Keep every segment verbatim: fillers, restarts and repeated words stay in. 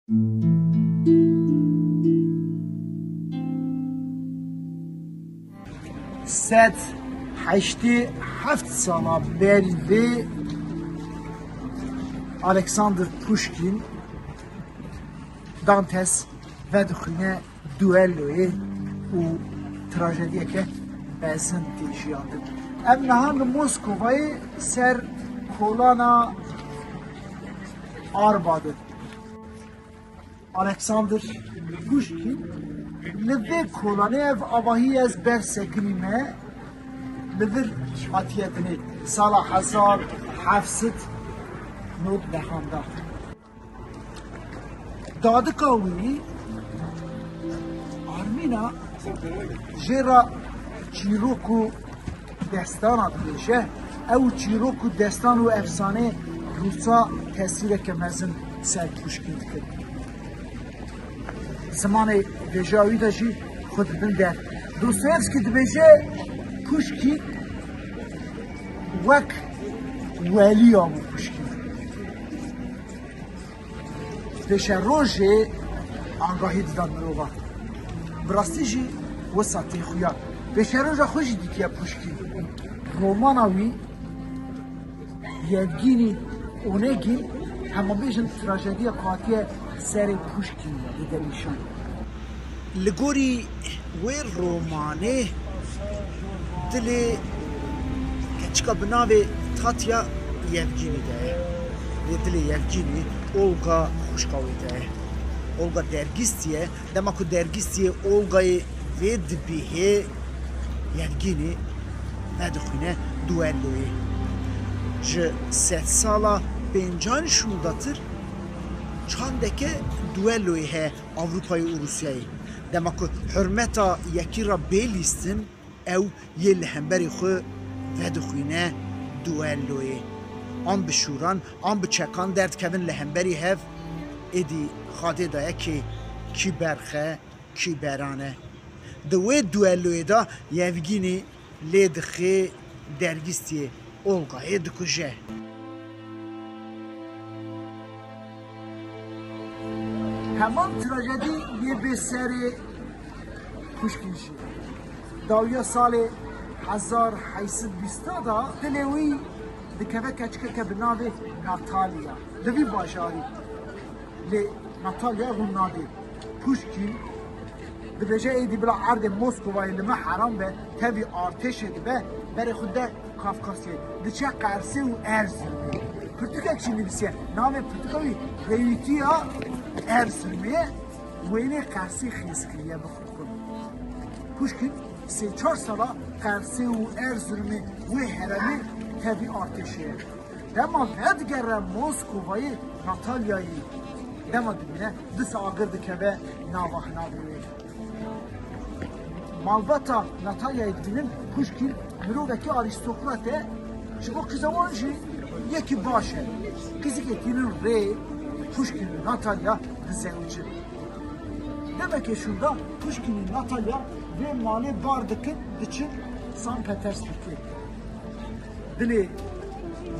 Sed heştê heft sala berî vê Alexander Pushkin, Dantes, vedixwîne duelloyê û trajediyeke mezin tê jiyandin. Em niha li Moskovayê ser kolana Arbat in. Alexander Pushkin li vê kolanê, ev avahî ez ber sekinî me, li vir hatiye dinê sala hezar heft sed nod dehan da. Dadika wî Armîna jê re çîrok û destana dibêje. Ew çîrok û destan û efsaneyê Rûsa tesîreke mezin ser Puşkîn dikin. Zimanê vêjeya wî de jî xwe didin der. Dostoyevskî dibêje, Puşkîn wek welî ya bû Puşkîn. Pêşerojê agahî dida mirova. Bi rastî jî wisa tê xuya. Pêşeroja xwe jî dîtiye Puşkîn. Romana wî Yevgînî Onegîn, hema bêjin trajediya ku hatiye serê Puşkîn dide nîşan. Li gorî wê romanê dilê keçika bi navê Tatya Yevgînî de ye. Lê dilê Yevgînî Olga xwişka wê de ye. Olga dergîstî ye. Dema ku dergîstiyê Olgayê vê dibihê, Yevgînî vedixwîne duelloyê. Ji sedsala pêncan şûndatir çandeke duelloyê heye Ewropayê û Rûsyayê. Dema ku hurmeta yekî re bê lîstin, ew yê li hemberî xwe vedixwîne duelloyê. An bi şûran, an bi çekan derdikevin li hemberî hev, êdî xadê daye kê kî berx e, kî beran e. Di wê duelloyê de Yevgînî lê dixê dergîstiyê Olgayê dikuje. Heman trajedî yê bê serê Puşkîn jî. Dawiya salê hezar heyt sed bîsta de dilê wî dikeve keçikeke bi navê Natalya. Li vî bajarî. Lê Natalya rûn nadê. Puşkîn dibêje, êdî bila erdê Moskovayê li me heram be, tevî artêşê dibe, berê xwe de Kafkasyayê. Diçe Qersê û Erzurumê. Pirtûkek jî nivîsiye. Navê pirtûka wî Rêwîtiya Erzurumê ye. Wênê Qersê xêz kiriye bi xwe. Puşkîn sê çar sala Qersê û Erzurumê wê heremê tevî artêşê ye. Dema vedigere Moskovayê Natalyayê, dema dibîne, disa agir dikeve nava hinavê wê. Malbata Natalyayê dibînin, Puşkîn mirovekî arîstokrat e, ji bo qiza wan jî yekî baş e. Qîzikê tînin rê Puşkîn û Natalya dizewicin. Demekê şûnda Puşkîn û Natalya vê malê bar dikin, diçin San Petersburgê. Dilê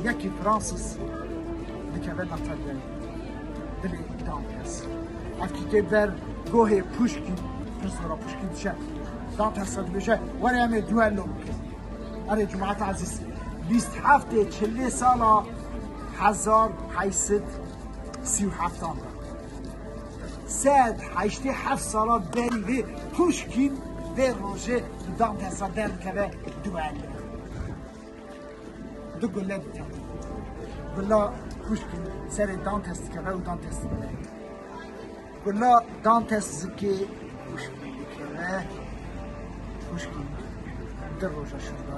yekî Fransız dikeve Natalyayê. Dilê Dantes. Ev kî tê ber gohê Puşkîn, pir zora Puşkîn dişe. Dantes dibêje, were em ê duello bikin. Erê cemaat ezîz, bîst heftê çilê sala hezar heyt sed sî û heft an de. Sed heştê heft sala berî vê Puşkîn vê rojê bi Dantesa derdikeve duello. Du gule dikeve. Gula Puşkîn serê Dantes dikeve û Dantes dibire. Gula Dantes zikê Puşkîn dikeve. Puşkîn du roja şûnda.